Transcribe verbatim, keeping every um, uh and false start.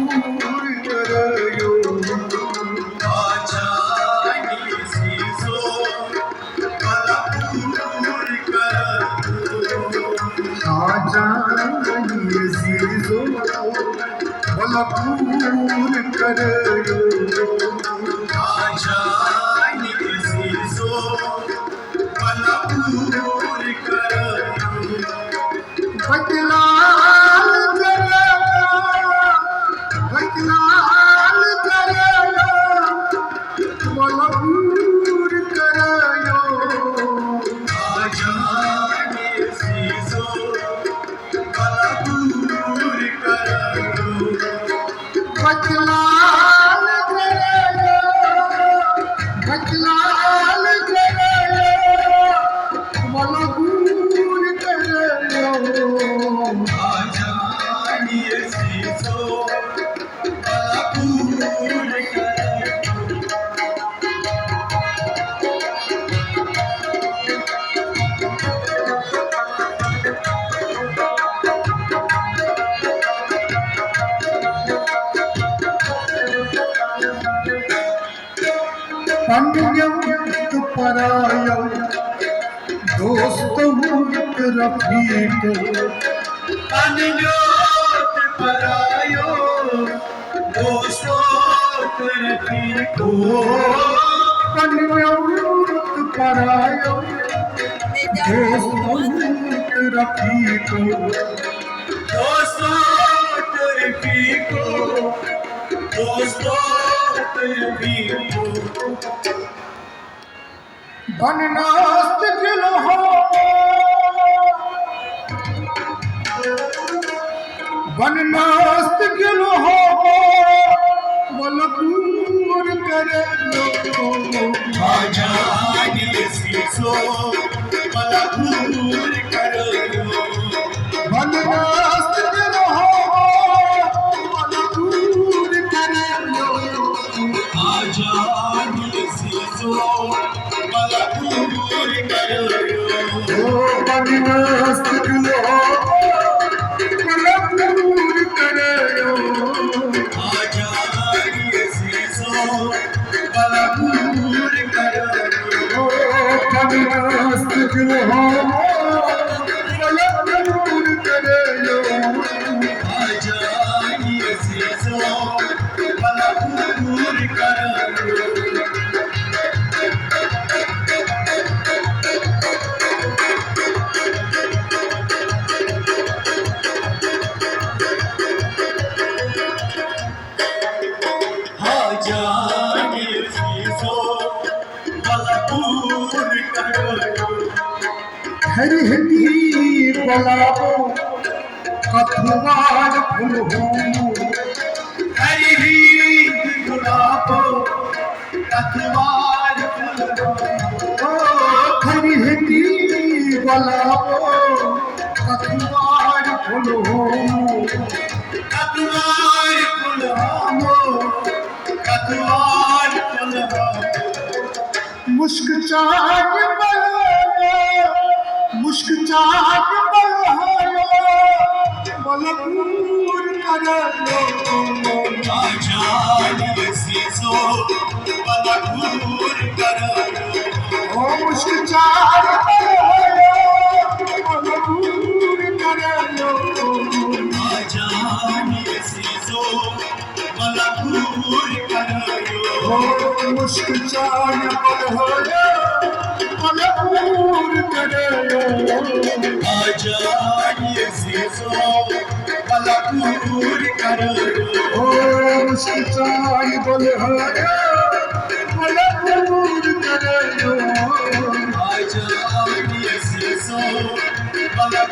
پوٗرٕ کَرٲیِو۔ آ جان عزیٖزو، بَلا پوٗرٕ کَرٲیِو۔ آ جان عزیٖزو، بَلا پوٗرٕ کَرٲیِو۔ آ جان عزیٖزو، بَلا پوٗرٕ کَرٲیِو۔ بَتہِ لال کَرٲیِو، بَتہِ لال کَرٲیِو، بَلا پوٗرٕ کَرٲیِو۔ آ جان عزیٖزو، بَلا پوٗرٕ کَرٲیِو۔ بَتہِ لال کَرٲیِو، بَتہِ لال کَرٲیِو، بَلا پوٗرٕ کَرٲیِو۔ آ جان عزیٖزو، بَلا پوٗرٕ کَرٲیِو۔ پننیو تہٕ پرایو، دوستو تہٕ رفیقو۔ پننیو تہٕ پرایو، دوستو تہٕ رفیقو۔ پننیو تہٕ پرایو، دوستو تہٕ رفیقو۔ دوستو تہٕ رفیقو، دوستو تہٕ رفیقو۔ بنناست گلہو، بنناست گلہو، بَلا پوٗرٕ کَرٲیِو۔ آ جان عزیٖزو، بَلا پوٗرٕ کَرٲیِو۔ بنناست گلہو، بَلا پوٗرٕ کَرٲیِو۔ آ جان عزیٖزو، بَلا پوٗرٕ کَرٲیِو۔ او بنناست گلہو، بَلا پوٗرٕ کَرٲیِو۔ آ جان عزیٖزو، بَلا پوٗرٕ کَرٲیِو۔ او بنناست گلہو، بَلا پوٗرٕ کَرٲیِو۔ آ جان عزیٖزو، بَلا پوٗرٕ کَرٲیِو۔ آ جان عزیٖزو، بَلا پوٗرٕ کَرٲیِو۔ ہرِ ہٕنٛدی گۄلابو کتھوار پھُلہومُت۔ ہرِ ہٕنٛدی گۄلابو کتھوار پھُلہومُت۔ او ہرِ ہٕنٛدی گۄلابو کتھوار پھُلہومُت۔ کتھوار پھُلہومُت۔ کتھوار پھُلہومُت۔ مُشکہٕ چانہِ بلایو، مُشکہٕ چانہِ بلایو، بَلا پوٗرٕ کَرٲیِو۔ آ جان عزیٖزو، بَلا پوٗرٕ کَرٲیِو۔ او مُشکہٕ چانہِ بلایو، بَلا پوٗرٕ کَرٲیِو۔ آ جان عزیٖزو، بَلا پوٗرٕ کَرٲیِو۔ او مُشکہٕ چانہِ بلایو، بَلا پوٗرٕ کَرٲیِو۔ آ جان عزیٖزو، بَلا پوٗرٕ کَرٲیِو۔ او مُشکہٕ چانہِ بلایو، بَلا پوٗرٕ کَرٲیِو۔ آ جان عزیٖزو، بَلا